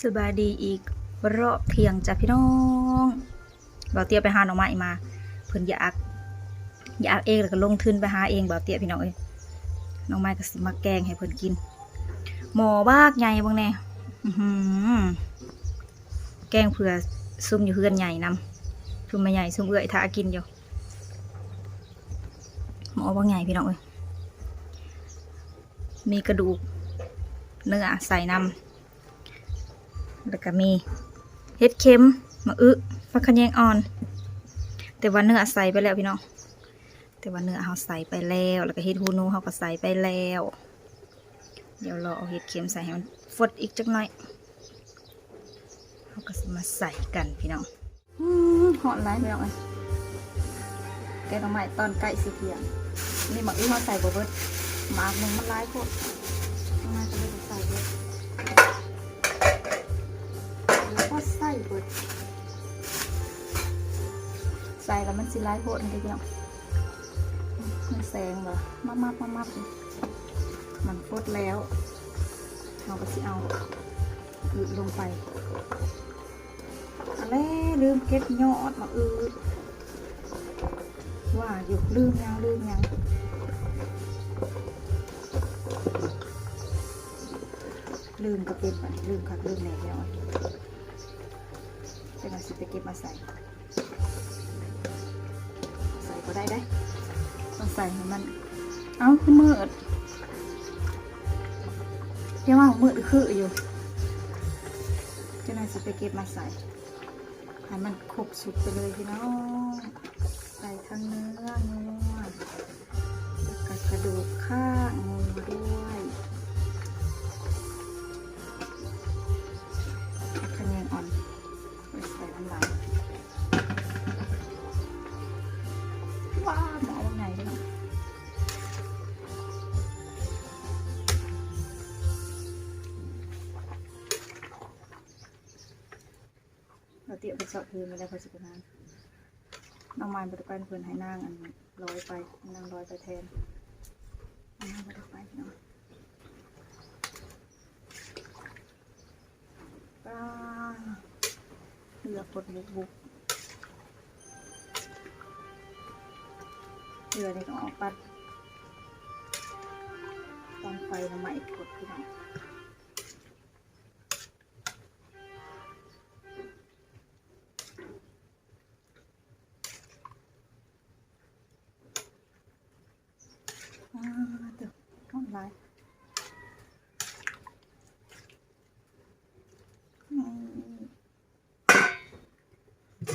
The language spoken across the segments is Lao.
ສະບາຍດີອີກຮອບທ່ຽງຈ້າພີ່ນ້ອງ. ບ່າວເຕ້ຍໄປຫາໜໍ່ໄມ້ມາ ເພິ່ນຢາກ ຢາກເອງ ແລ້ວກໍລົງທຶນໄປຫາເອງ ບ່າວເຕ້ຍພີ່ນ້ອງເອີຍ. ໜໍ່ໄມ້ກໍຊິມາແກງໃຫ້ເພິ່ນກິນ. ໝໍ້ບັກໃຫຍ່ເບິ່ງແດ່. ອືຫື ແກງເພື່ອຊຸມຢູ່ເຮືອນໃຫຍ່ນຳ ຊຸມແມ່ໃຫຍ່ ຊຸມເອື້ອຍຖ້າກິນຢູ່. ໝໍ້ບັກໃຫຍ່ພີ່ນ້ອງເອີຍ ມີກະດູກເນື້ອໃສ່ນຳ. ແລ້ວກະມີເຫັດເຂັມ, ໝາກອຶ, ຜັກຂະແຍງອ່ອນ. ແຕ່ວ່າເນື້ອໃສ່ໄປແລ້ວພີ່ນ້ອງ, ແຕ່ວ່າເນື້ອເຮົາໃສ່ໄປແລ້ວ, ແລ້ວກະເຫັດຫູໜູເຮົາກະໃສ່ໄປແລ້ວ. ດຽວລໍເອົາເຫັດເຂັມໃສ່ໃຫ້ມັນຟົດອີກຈັກໜ້ອຍ, ເຮົາກະຊິມາໃສ່ກັນພີ່ນ້ອງ. ອືມ ຮ້ອນຫຼາຍພີ່ນ້ອງເອີຍ. ແກງໜໍ່ໄມ້ຕອນໃກ້ຊິທ່ຽງ. ນີ້ໝາກອຶເຮົາໃສ່ບໍ່ເບິດ, ໝາກໜຶ່ງມັນຫຼາຍໂພດ, ໜໍ່ໄມ້ກໍເລີຍບໍ່ໃສ່ເບິດ. ແລ້ວກໍໃສ່ເບິດ, ໃສ່ແລ້ວມັນຊິຫຼາຍໂພດຫັ້ນເດ້ພີ່ນ້ອງ. ມັນແສງບໍ່ ມັບໆ ມັບໆ. ມັນຟົດແລ້ວ, ເຮົາກໍຊິເອົາອຶລົງໄປ. ອັນແລະ ລືມເກັບຍອດໝາກອຶ, ວ່າຢູ່ລືມຫຍັງ ລືມຫຍັງ, ລືມກໍເປັນໄປ, ລືມຄັກລືມແນ່ແລ້ວ. ຈັ່ງວ່າຊິໄປເກັບມາໃສ່, ໃສ່ບໍ່ໄດ້ເດ້, ຕ້ອງໃສ່ໃຫ້ມັນ. ເອົ້າ ຄືມືດ, ແຕ່ວ່າມືດຄືຢູ່. ຈັ່ງວ່າຊິໄປເກັບມາໃສ່ ໃຫ້ມັນຄົບຊຸດໄປເລີຍພີ່ນ້ອງ. ໃສ່ທັງເນື້ອງົວ ແລ້ວກະກະດູກຂ້າງງົວດ້ວຍ. ຂະແຍງອ່ອນ ໃສ່ຫຼາຍໆ. ວ້າວ ໝໍ້ບັກໃຫຍ່ເດ້. ລາວຕຽມໄປຊອກເພິ່ນມາແລ້ວ ເພິ່ນຊິໄປງານ. ນ້ອງມາຍບໍ່ໄດ້ໄປນຳເພິ່ນ, ໃຫ້ນາງອັນລອຍໄປ, ໃຫ້ນາງລອຍໄປແທນ. ນ້ອງມາຍບໍ່ໄດ້ໄປພີ່ນ້ອງ. ປ້າ ເຫຼືອຄົນບຸກໆ, ເຫຼືອນີ້ຕ້ອງເອົາປັດຕັ້ງໄຟ ໜໍ່ໄມ້ຄົນພີ່ນ້ອງ. ອ້າ ໂທ້ ຮ້ອນຫຼາຍ. ອື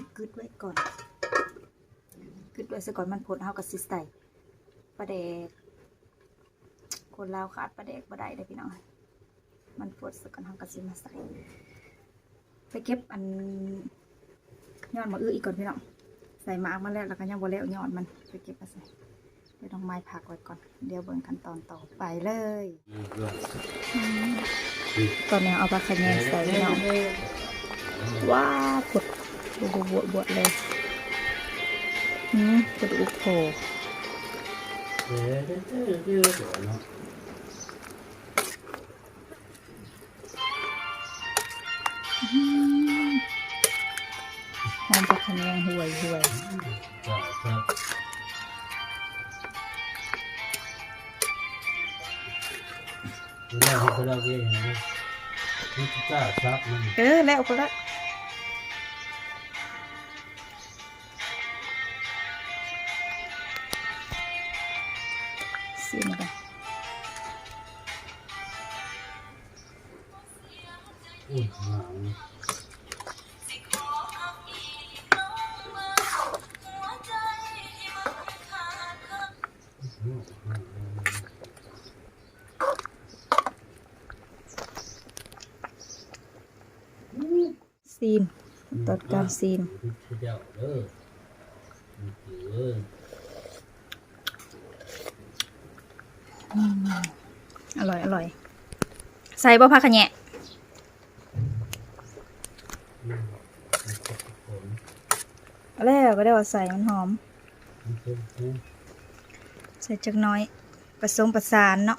ມ ກຶດໄວ້ກ່ອນ, ກຶດໄວ້ຊະກ່ອນ, ມັນຟົດ ເຮົາກໍຊິໃສ່ປາແດກ. ຄົນລາວຂາດປາແດກບໍ່ໄດ້ເດ້ພີ່ນ້ອງ. ມັນຟົດຊະກ່ອນ ເຮົາກໍຊິມາໃສ່. ໄປເກັບອັນຍອດໝາກອຶອີກກ່ອນພີ່ນ້ອງ, ໃສ່ໝາກມາແລ້ວ ແລ້ວກໍຍັງບໍ່ແລ້ວຍອດມັນ, ໄປເກັບມາໃສ່. ດຽວນ້ອງມາຍພັກໄວ້ກ່ອນ, ດຽວເບິ່ງຂັ້ນຕອນຕໍ່ໄປເລີຍ. ອືມ ຕອນນີ້ເອົາຜັກຂະແຍງໃສ່ພີ່ນ້ອງ. ວ້າວ ຟົດບວດໆເລີຍ. ອືມ ກະດູກໂຜ. ອືມ ຫອມຜັກຂະແຍງຫ່ວຍໆ. ເອີ ແລ້ວກໍແລ້ວ. ຊີມກ່ອນ. ຊີມ ຕອນການຊີມ. ອືມ ອະລ່ອຍ ອະລ່ອຍ. ໃສ່ບໍ່ ຜັກຂະແຍງ? ແລ້ວ ກໍໄດ້ວ່າໃສ່ ມັນຫອມ. ໃສ່ຈັກໜ້ອຍ ປະສົມປະສານເນາະ.